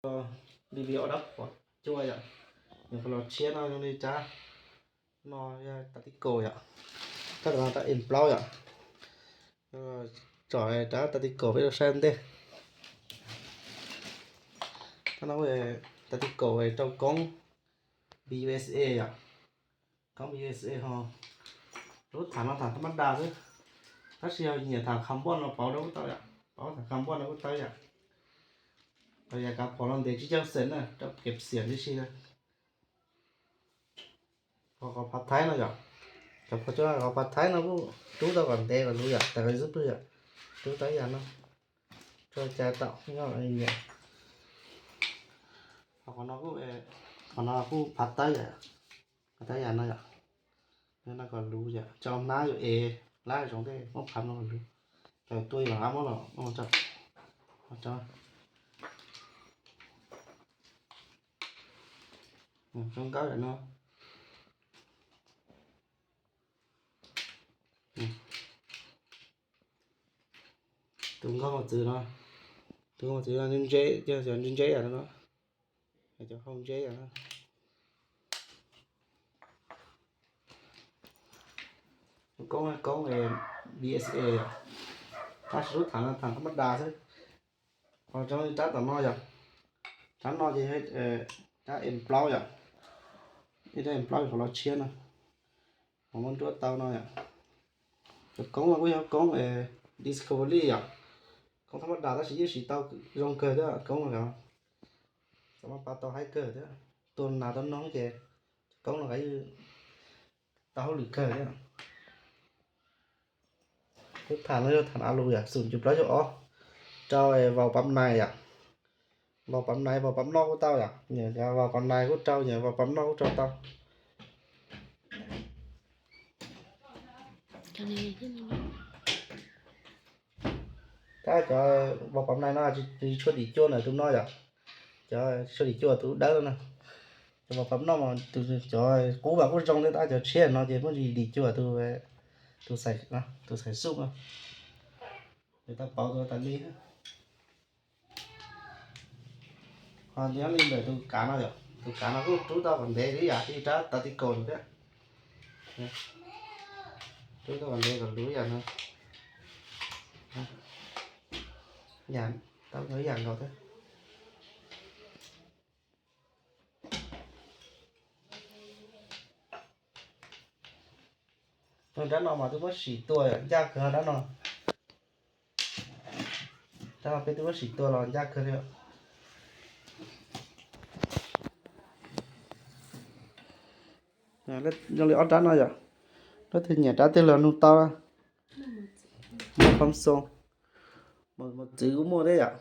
B B O dab phom cua yom. Nws qhov los tshiab no zoo li rab no yog tactical yom. Rab no rab M plaub yom. Tsom rab tactical peb rau saib ntej. Rab no tactical rau koob B U S A yom. Koob B U S A ho lub tham no tham thab mab das xwb, tab sis yog nyiam tham carbon no pauv rau kuj tau yom, pauv tham carbon no kuj tau yom. Los yog kav phom no ntev tsib caug xees na, rau kev xiam tib si. Qhov phav thaib no yom, cov phom cua qhov phav thaib no kuj rub tau kom ntev kom luv yom, tas kom xub pwg yom, rub tau ib yam no, tso cai tau nyob li ntawd. Qhov no kuj, qhov no kuj phav tawb yom, phav tawb yam no yom, no kom luv yom, tso hnab yuav ev lab zoov tej muab phav no kom luv, thaum tua los ab muab los zoo nkauj yam no. Tus nkauj mos txwv no, tus nkauj mos txwv no ntse ntse, cov ntse ntse yam no, cov hau ntse yam no. Koob koob B S A yom, tab sis lub tham no tham thab mab das xwb. Ho zoo li rab tom no yom, rab no ces rab M plaub yom, ib rab M plaub qhov los tshiab no, qhov muab nruab tau no yom. Cov koob no kuj yog koob Discovery yom, koob thab mab das tab sis yeej siv tau zoo kawg thiab koob no. Txawm maj pab tau haib kawg thiab, tua nas tua noog ces koob no yeej tau hauj lwm kawg thiab. Lub tham no yog tham a lus yom, xum cuv plaub caug ob, rau vau pab nais yom. Vau pab nais vau pab noj kuj tau yom, vau pab nais kuj rau, vau pab noj kuj rau tau. Tab cov vau pab nais no tsis tshua dim cua ntawm tus no yom, cov tsis tshua dim cua tus dawb no na. Cov vau pab noj mas cov qub mas kuj zoo thiab tab cov tshiab no ces muaj tsis dim cua tus, tus xaiv xub no. Nws tau pauv tus tas li. Ho nyob li ntawm tus kav no yom, tus kav no kuj rub tau kom ntev ib yam li rab tactical thiab. Rub tau kom ntev kom luv ib yam no. Yam, tau ib yam nkaus thiab. Rab no mas twb muab sim tua ncaj kawg rab no. Rab no peb twb muab sim tua los ncaj kawg li. Zoo li ob rab no yom, leej twg nyiam rab twg los nug tau. Muaj phom xoo, mos txwv kuj muaj thiab yom.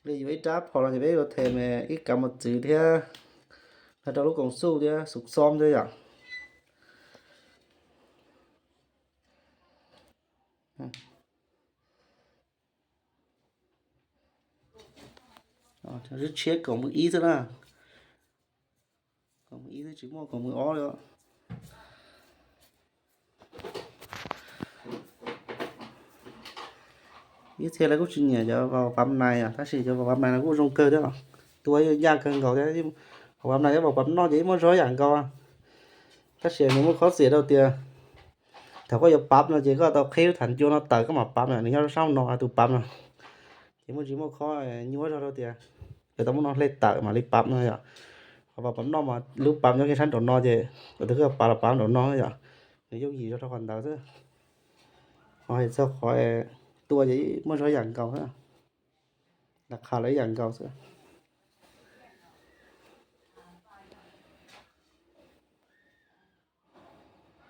Li yuav ib rab phom no ces peb yuav them ib kav mos txwv thiab, rau lub koom xuj thiab xum xom thiab yom. Tshiab koom ib xwb na, koom ib xwb tsis muaj koom ob li. Ib txhia lawv kuj tsis nyiam cov vau pab nais, tab sis cov vau pab nais no kuj zoo kawg thiab, tua ncaj kawg nkaus thiab. Vau pab nais thiab vau pab noj ces yeej muaj zog yam nkaus. Tab sis nws muaj qhov txiam rau tias thaum koj yuav pab no ces koj tau qhib lub tham cua no tawm koj mam pab, nws nyob rau sab no tus pab no. Ces muaj tsis muaj qhov nyuaj zog rau tias yuav tau muab no hle tawm mam li pab no yom. Qhov vau pab noj mas lub pab nyob kiag sab nraum no ces tus koj pab los pab nraum no yom. Nws yooj yim zog rau qhov ntawd xwb. Ho hais txog qhov tua ces muaj zog yam nkaus xwb, nram qha lawv ib yam nkaus xwb.